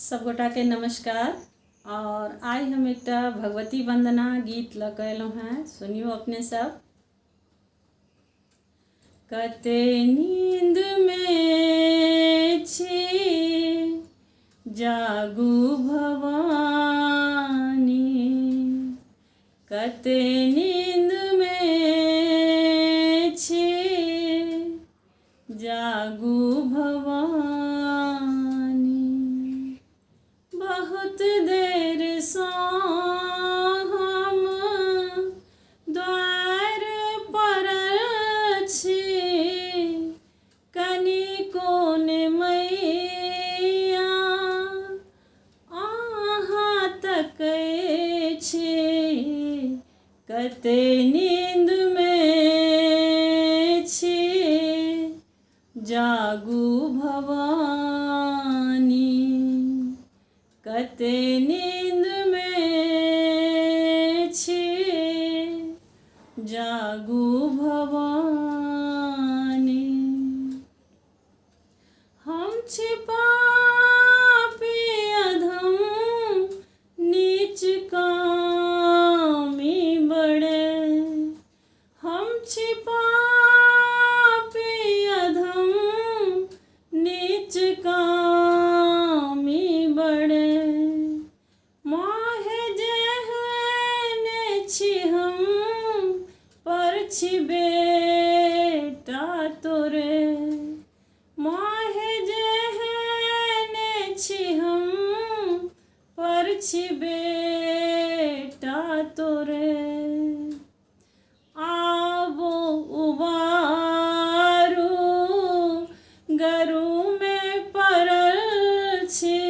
सबगोटाके नमस्कार। और आइ हम एकटा भगवती वन्दना गीत लऽ कऽ एलहुँ हेँ, सुनियौ अपने सब। कते नींद में छी जागू भवानी, कते नींद में छी जागू भवानी। बहुत देरसँ हम द्वार पड़ल छी, कनि कोन मैया अहाँ तकै छी, कते नींदमे छी जागू भवानी, कते नींदमे छी जागू भवानी। हम छी पापी अधम नीच कामी बड़े, हम छी पापी अधम नीच कामी बड़े, माहे जेहन छी हम पर छी बेटा तोरे, माहे जेहन छी हम पर छी बेटा तोरे। आबो उबारू गरूमे पड़ल छी,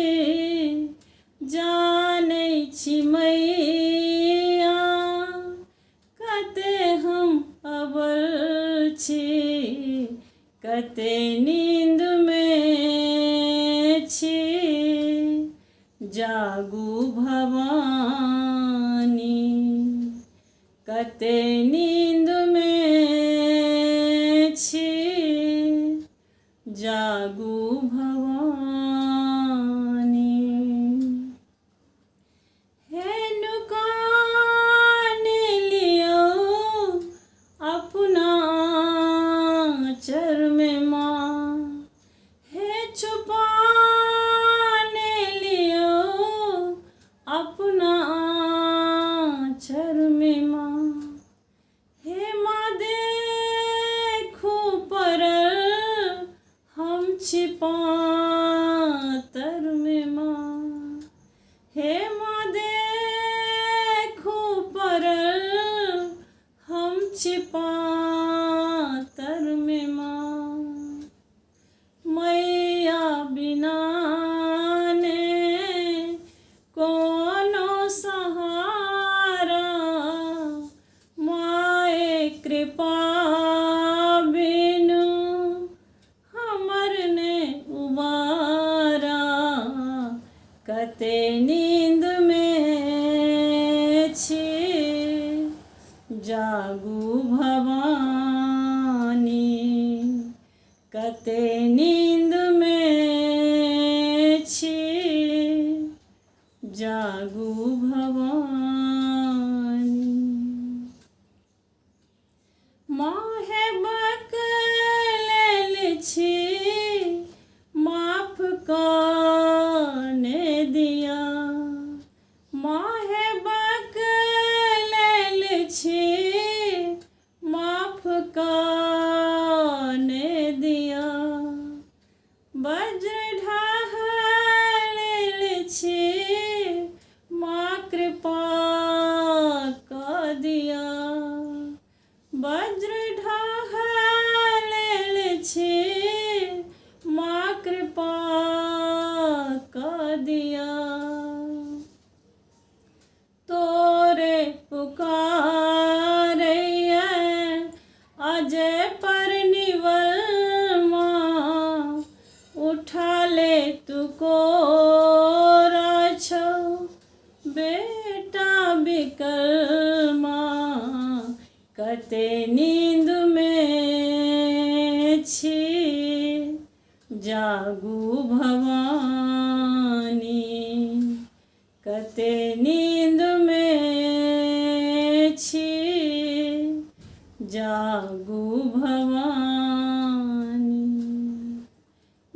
जानै छी मैया कते हम अबल छी, कते नींदमे छी जागू भवानी, कते नींदमे छी जागू भवानी। हे नुकान लियौ अपना आँचरमे माँ, हे छुपान लियौ अपना आँचरमे माँ, हे माँ देखू पड़ल हम छी पातरमे माँ, हे माँ देखू पड़ल हम छी पातरमे माँ। मैया बिना ने कोनो सहारा, माए कृपा बिनु हमर ने उबारा, कते नींदमे छी जागू भवानी, कते नींदमे छी जागू भवानी। माहे बकलेल छी माफ कऽ दिया, माहे बकलेल छी माफ कऽ दिया, वज्र ढाहल छी माँ कृपा कऽ दिया, वज्र ढाहल छी माँ कृपा कऽ दिया। तोरे पुकारैया अजय पर निवल माँ, उठा ले तू कोरा छौ बेटा बिकल माँ, कते नींदमे छी जागू भवानी, कते नींदमे छी, जागू भवानी।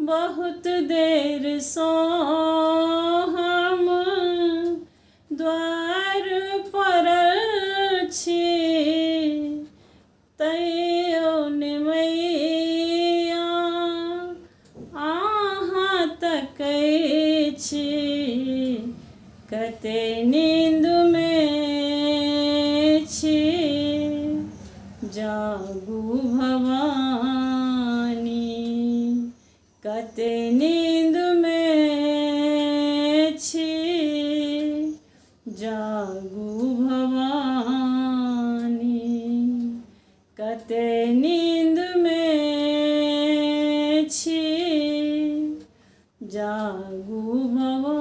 बहुत देरसँ हम द्वार पड़ल छी, तैयो ने मैया अहाँ तकै छी। कते नींदमे छी, जागू भवानी। कते नींदमे छी, जागू भवानी। कते नींदमे छी, जागू भवानी।